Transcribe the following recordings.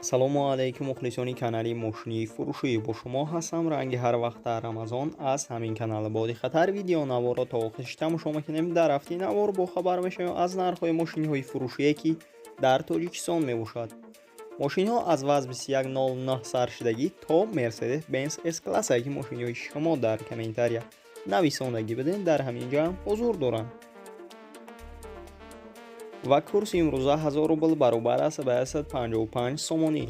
Ассалому алайкум, мухлисони канали мошинии фурӯшӣ. Бо шумо ҳастам ранги ҳар вақта Рамазон аз ҳамин канал. Бо диққаттар видеонаворро то охириш тамошо мекунем. Дар рафти навор бохабар мешавем аз нархҳои мошиниҳои фурӯшие, ки дар Тоҷикистон мебошад. Мошинҳо аз ВАЗ 2109 саршудагӣ то Мерседес Бенз С класса, ки мошиниҳои шумо дар комментария нависондагӣ будем, дар ҳамин ҷо ҳам ҳузур доранд. Ва курси имрӯза 1000 рубл баробар аст ба 155 сомонӣ.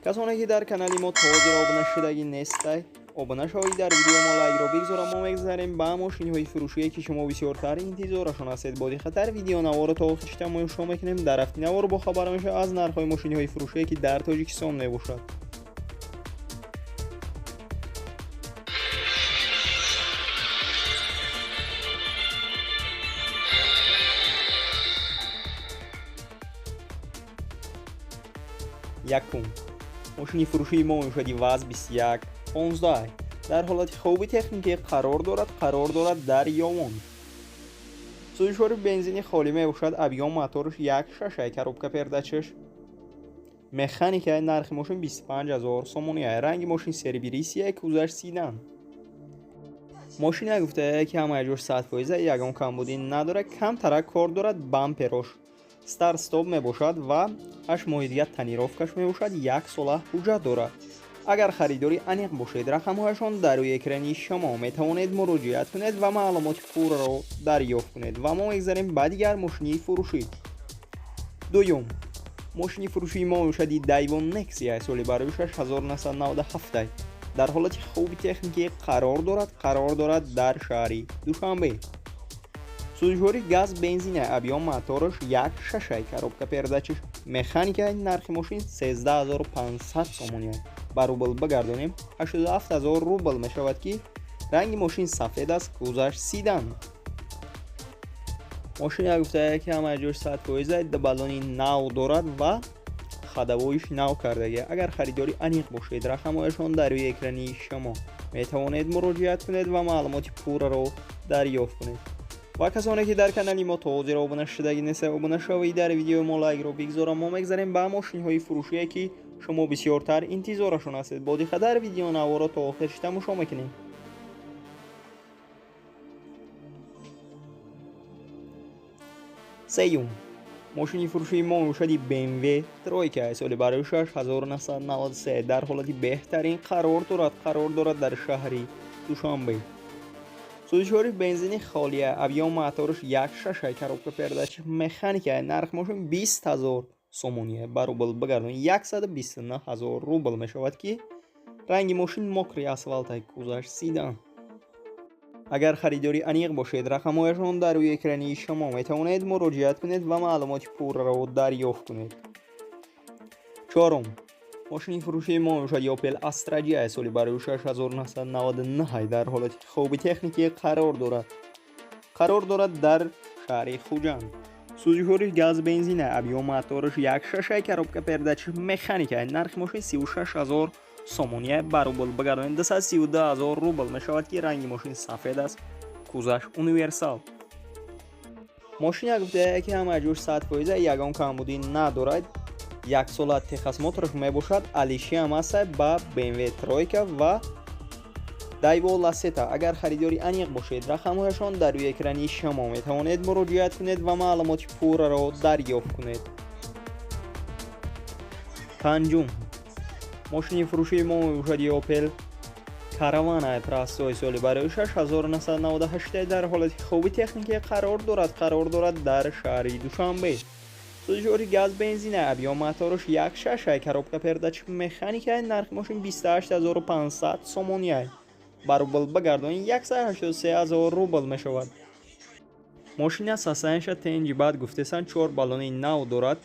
Касоне ки дар канали мо то ҳозир обуна шудагӣ нестай, обуна шавед, дар видео мо лайкро бигзорам. Мо мегзарем ба мошиниҳои фурӯшие, ки шумо бисёртар интизорашон ҳастед. Бо диққаттар видеонаворро то охириш тамошо мекунем. Дар рафти навор бохабар мешавед аз нархҳои мошиниҳои фурӯшие, ки дар Тоҷикистон мебошад. Якум мошини фурӯшии мо мешавади ВАЗ 2115. Дар ҳолати хуби техникӣ қарор дорад, қарор дорад дар Ёвон. Сӯзишвори бензини холӣ мебошад, объём мотораш 1,6, коробка передачаш механика. Нархи мошин 25 000 сомонӣ. Ранги мошин серебристый, кузаш седан. Мошина гуфтае, ки ҳамаи ҷош 100%, ягон камбудӣ надорад, камтарак кор дорад. Бамперош старт стоп мебошад ва 8 моҳи дигар тонировкаш мебошад, як сола ҳуҷҷат дорад. Агар харидори аниқ бошед, рақамҳояшон дар рӯи экрани шумо, метавонед муроҷиат кунед ва маълумоти пурраро дарёфт кунед. Ва мо мегзарем ба дигар мошинии фурӯшӣ. Дуюм мошини фурӯшии мо мебошади Дайво Нексия, соли барои 1997. Дар ҳолати хуби техникӣ қарор дорад, қарор дорад дар шаҳри Душанбе. Сӯзишвори газ бензина, объём мотораш 1,6, коробка передачаш механика. Нархи мошин 13 500 сомонӣ. Ба рубл бигардонем, 87 000 рубл мешавад, ки ранги мошин сафед аст, кузаш седан. Мошина гуфтае, ки ҳамаи ҷош 100%, баллони нав дорад ва ходовоиш нав кардагӣ. Агар харидори аниқ бошед, рақамҳояшон дар рӯи экрани шумо, метавонед муроҷиат кунед ва маълумоти пурраро дарёфт кунед. Ва касоне ки дар канали мо то ҳозир обуна шудагӣ неста, обуна шавед, дар видеои мо лайкро бигзорам. Мо мегзарем ба мошинҳои фурӯшие, ки шумо бисёртар интизорашон ҳастед. Бо диққаттар видеонаворро то охириш тамошо мекунем. Сеюм мошини фурӯшии мо мебошади BMW тройка, соли барои 1993. Дар ҳолати беҳтарин қарор дорад, қарор дорад дар шаҳри Душанбе. Сӯзишвори бензини холия, объём мотораш 1,6, коробка передачи механика. Нархи мошин 20 000 сомонӣ. Ба рубл бигардон, 129 000 рубл мешавад, ки ранги мошин мокрый асфалта, кузаш седан. Агар харидори аниқ бошед, рақамҳояшон дар рӯи экрани шумо, метавонед муроҷиат кунед ва маълумоти пурраро дарёфт кунед. Чорум мошини фурӯшии мо мебошад Opel Astra J, соли барои 1999. Дар ҳолати хуби техникӣ қарор дорад, қарор дорад дар шаҳри Хуҷанд. Сӯзишвори газ бензина, объём мотораш 1,6, коробка передачи механика. Нархи мошин 36 000 сомонӣ. Ба рубл бигардонем, 232 000 рубл мешавад, ки ранги мошин сафед аст, кузаш универсал. Мошина гуфтае, ки ҳамаи ҷош 100%, ягон камбудӣ надорад, яксола техосмотраш мебошад, алишиам аста ба BMW тройка ва Дайво Ласета. Агар харидори аниқ бошед, рақамҳояшон дар рӯи экрани шумо, метавонед муроҷиат кунед ва маълумоти пурраро дарёфт кунед. Панҷум мошини фурӯшии мо мебошад Opel Caravana простой, соли барои 1998. Дар ҳолати хуби техникӣ қарор дорад, қарор дорад дар шаҳри Душанбе. Сӯзишвори газ бензина, объём мотораш 1,6, коробка передач механика. Нархи мошин 28 500 сомонӣ. Ба рубл бигардонӣ, 183 000 рубл мешавад. Мошина состояниеша тенҷи бад гуфтесан, чор баллони нав дорад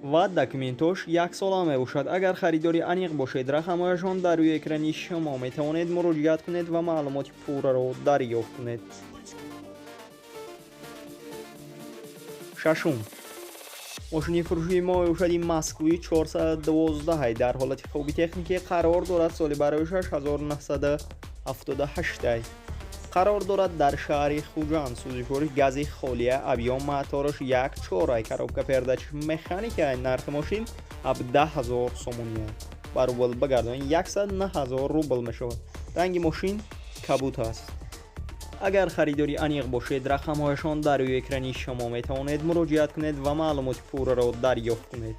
ва документош яксола мебошад. Агар харидори аниқ бошед, рақамҳояшон дар рӯи экрани шумо, метавонед муроҷиат кунед ва маълумоти пурраро дарёфт кунед. Шашум мошини фурӯшии мо мебошади Москвич 412. Дар ҳолати хуби техникӣ қарор дорад, соли барои 1978. Қарор дорад дар шаҳри Хуҷанд. Сӯзишвори гази холия, объём мотораш 1.4, коробка передач механика. Нархи мошин 17 000 сомонӣ. Ба рубл багардонед 109 000 рубл мешавад. Ранги мошин кабут аст. Агар харидори аниқ бошед, рақамҳояшон дар рӯи экрани шумо, метавонед муроҷиат кунед ва маълумоти пурраро дарёфт кунед.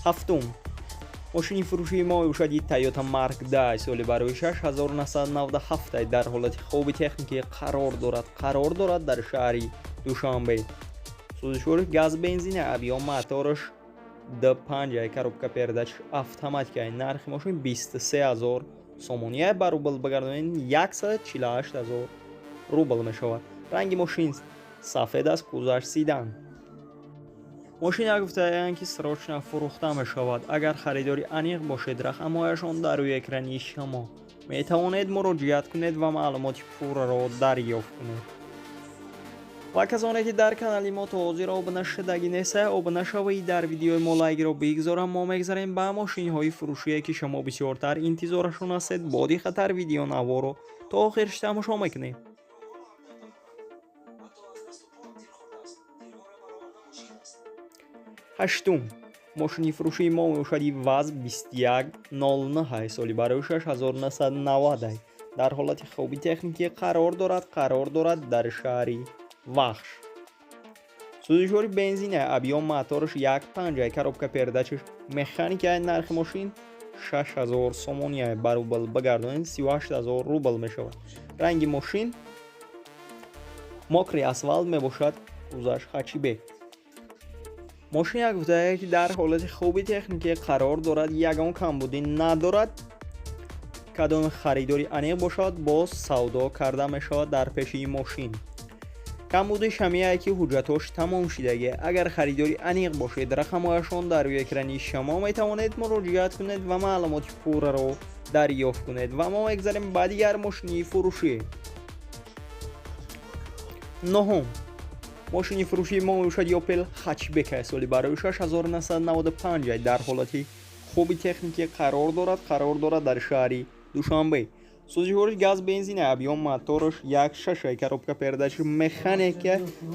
Ҳафтум мошини фурӯшии мо мебошад Toyota Mark 10, соли барои 1997, дар ҳолати хуби техникӣ қарор дорад. Қарор дорад дар шаҳри Душанбе. Сӯзишвори газ бензина, объём мотораш D5, коробка передач автоматика. Нархи мошин 23 000 сомонӣ, ба рубл багардонед 148 000 рубл мешавад. Ранги мошин сафед аст, кузаш седан. Мошин гуфтаанд, ки срочно фурӯхта мешавад. Агар харидори аниқ бошед, рақамҳояшон дар рӯи экрани шумо, метавонед муроҷиат кунед ва маълумоти пурраро дарёфт кунед. Ва касоне ки дар канали мо то ҳозир обуна шудагӣ нестед, обуна шавед, дар видеои мо лайкро бигзорам. Мо мегзарем ба мошинҳои фурӯшие, ки шумо бисёртар интизорашон ҳастед. Бо диққаттар видеонаворо то охирш тамошо мекунем. Ҳаштум мошини фурӯшии мо мебошад ВАЗ 2109, соли барои 1990, дар ҳолати хуби техникӣ қарор дорад. Қарор дорад дар шаҳри Вахш. Сӯзишвори бензина, объём мотораш 1.5, коробка передачаш механика. Нархи мошин 6000 сомонӣ, ба рубл багардонед 38 000 рубл мешавад. Ранги мошин мокрый асфалт мебошад, кузаш хэтчбек. Мошин як гуфтае, ки дар ҳолати хуби техникӣ қарор дорад, ягон камбудӣ надорад. Кадом харидори аниқ бошад, боз савдо карда мешавад. Дар пеши мошин камбудиш ҳамияе, ки ҳуҷҷатҳош тамом шидагӣ. Агар харидори аниқ бошед, рақамҳояшон дар рӯи экрани шумо, метавонед муроҷиат кунед ва маълумоти пурраро дарёфт кунед. Ва мо мегзарем ба дигар мошини фурӯшӣ. Нуҳум мошини фурӯшии мо мебошад Opel хэтчбек, соли барои 1995, дар ҳолати хуби техникӣ қарор дорад. Қарор дорад дар шаҳри Душанбе. Сӯзишвориш газ бензина, объём мотораш 1.6, коробка передач механика.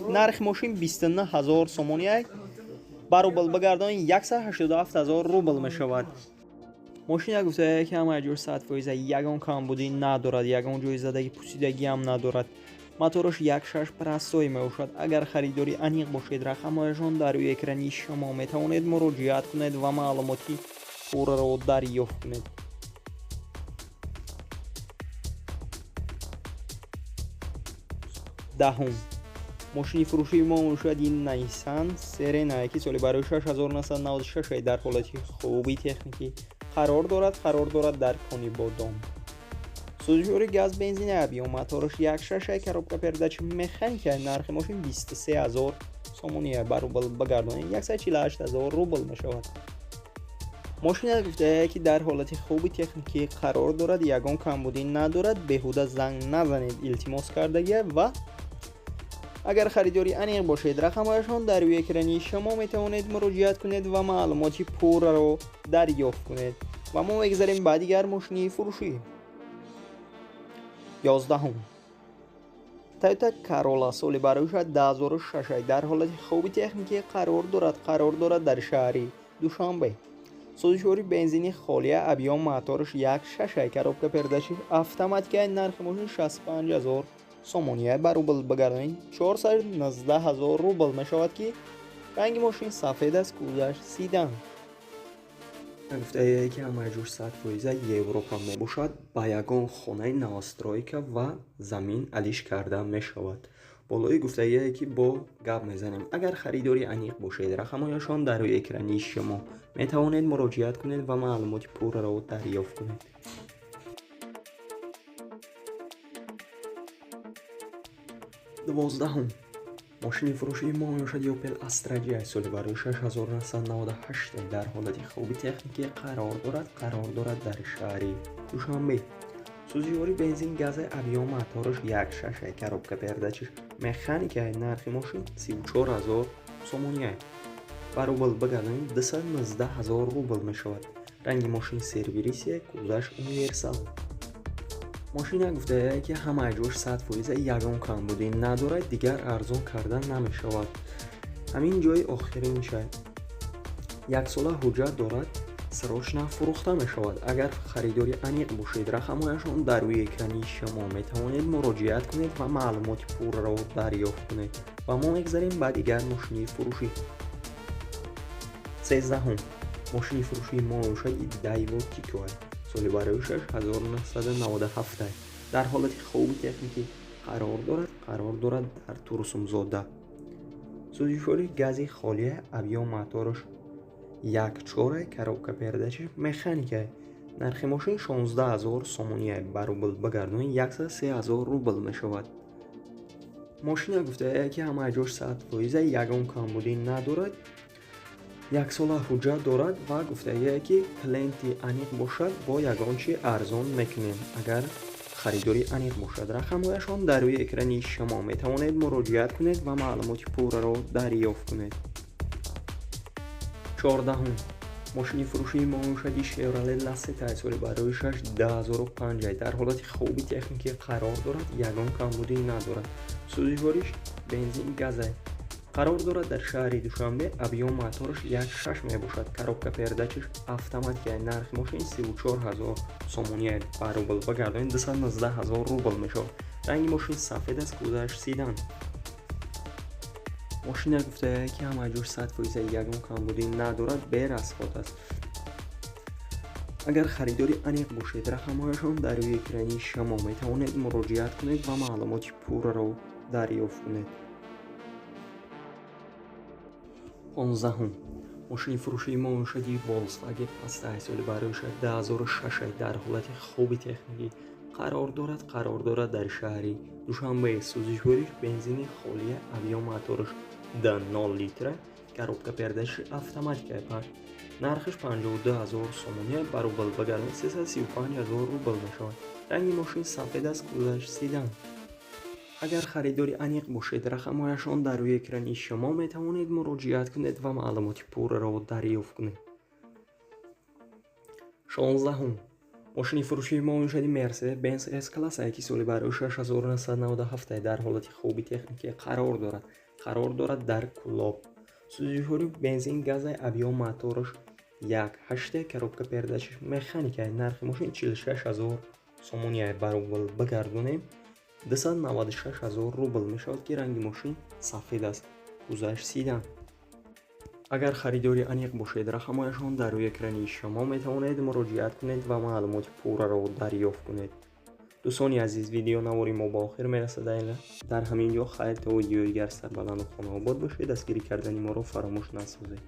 Нархи мошин 29 000 сомонӣ, ба рубл багардонед 187 000 рубл мешавад. Мошин як гуфтае, ки ҳамаи ҷой 100%, ягон камбудӣ надорад, ягон ҷои задаги пусидагиам надорад. Мотораш 1.6 простой мебошад. Агар харидори аниқ бошед, рақамҳояшон дар рӯи экрани шумо, метавонед муроҷиат кунед ва маълумоти пурраро дарёфт кунед. Даҳум мошини фурӯшии мо мебошад ин Nissan Serena, ки соли барои 1996, дар ҳолати хуби техникӣ қарор дорад. Қарор дорад дар Конибодом. Сӯзишвори газ бензина, объём мотораш 1.6, коробка передач механика. Нархи мошин 23 000 сомонӣ, ба рубл багардонед 148 000 рубл мешавад. Мошина гуфтае, ки дар ҳолати хуби техникӣ қарор дорад, ягон камбудӣ надорад. Беҳуда занг назанед, илтимос кардагия. Ва агар харидори аниқ бошед, рақамҳояшон дар рӯи экрани шумо, метавонед муроҷиат кунед ва маълумоти пурраро дарёфт кунед. Ва мо мегзарем ба дигар мошини фурӯшӣ. 11-ум Toyota Corolla, соли барои 2006, дар ҳолати хуби техникӣ қарор дорад. Қарор дорад дар шаҳри Душанбе. Сӯзишвори бензини холия, объём мотораш 1.6, коробка передачи автоматика. Нархи мошин 65 000 сомонӣ, ба рубл багардонед 419 000 рубл мешавад, ки ранги мошин сафед аст, кузаш седан. Гуфтае, ки ҳамаи ҷош 100% Европа мебошад, ба ягон хонаи новостройка ва замин алиш карда мешавад. Болои гуфтагие, ки бо гап мезанем. Агар харидори аниқ бошед, рақамҳояшон дар рӯи экрани шумо, метавонед муроҷиат кунед ва маълумоти пурраро дарёфт кунед. 12-ум мошини фурӯшии мо мебошад Opel Astra J, соли барои 1998, дар ҳолати хуби техникӣ қарор дорад. Қарор дорад дар шаҳри Душанбе. Сӯзишвори бензин гази, объём мотораш 1.6, коробка передачиш механика. Нархи мошин 34 000 сомонӣ, ба рубл багардонед 219 000 рубл мешавад. Ранги мошин сервирисия, кузаш универсал. Мошина гуфтае, ки ҳамаи ҷош 100%, ягон камбудӣ надорад, дигар арзон карда намешавад. Ҳамин ҷои охиринша. Яксола ҳуҷҷат дорад, срочно фурӯхта мешавад. Агар харидори аниқ бошед, рақамҳояшон дар рӯи экрани шумо, метавонед муроҷиат кунед ва маълумоти пурраро дарёфт кунед. Ва мо мегзарем ба дигар мошини фурӯшӣ. 13-ҳум мошини фурӯшии мо мебошад Дайво Тико, соли бароишаш 1997, дар ҳолати хуби техникӣ қарор дорад. Қарор дорад дар Турсунзода. Сӯзишвори гази холия, объём мотораш 1,4, коробка передачи механика. Нархи мошин 16 000 сомония, ба рубл багардонӣ 103 000 рубл мешавад. Мошина гуфтае, ки ҳамаи ҷош 100%, ягон камбудӣ надорад, яксола ҳуҷҷат дорад ва гуфтагие, ки клиенти аниқ бошад, бо ягон чи арзон мекунем. Агар харидори аниқ бошад, рақамҳояшон дар рӯи экрани шумо, метавонед муроҷиат кунед ва маълумоти пурраро дарёфт кунед. 14-ҳум мошини фурӯшии мо мебошади Шевроле Ласета, соли бароишаш 2005, дар ҳолати хуби техникӣ қарор дорад, ягон камбудӣ надорад. Сӯзишвориш бензин газай. Қарор дорад дар шаҳри Душанбе. Объём мотораш 1,6 мебошад, коробка передачаш автоматика. Нархи мошин 34 000 сомония, ба рубл багардонед 219 000 рубл мешавад. Ранги мошин сафед аст, кузоваш седан. Мошина гуфтае, ки ҳамаи ҷош 100%, ягон камбудӣ надорад, без расход аст. Агар харидори аниқ бошед, рақамҳояшон дар рӯи экрани шумо, метавонед муроҷиат кунед ва маълумоти пурраро дарёфт кунед. 15-ҳум мошини фурӯшии мо мебошади Volkswagen Passat, соли бароиша 2006, дар ҳолати хуби техникӣ қарор дорад. Қарор дорад дар шаҳри Душанбе. Сӯзишвориш бензини холия, объём мотораш 2,0 литра, коробка передачи автоматика. Нархаш 52 000 сомония, ба рубл багардонӣ 335 000 рубл мешавад. Ранги мошин сафед аст, кузоваш седан. Агар харидори аниқ бошед, рақамҳояшон дар рӯи экрани шумо, метавонед муроҷиат кунед ва маълумоти пурраро дарёфт кунед. 16-ҳум мошини фурӯшии мо мебошади Мерседес Бенз С класс, ки соли бароишаш 1997, дар ҳолати хуби техникӣ қарор дорад. Қарор дорад дар Кӯлоб. Сӯзишвори бензин газай, объём мотораш 1,8, коробка передачаш механика. Нархи мошин 46 000 сомония, ба рубл багардонем 296 000 рубл мешавад, ки ранги мошин сафед аст, кузоваш седан. Агар харидори аниқ бошед, рақамҳояшон дар рӯи экрани шумо, метавонед муроҷиат кунед ва маълумоти пурраро дарёфт кунед. Дӯстони азиз, видео навори мо ба охир мерасад. Дар ҳамин ҷо хайр, то видеои дигар сарбаланду хонаобод бошед. Дастгирӣ кардани моро фаромӯш насозед.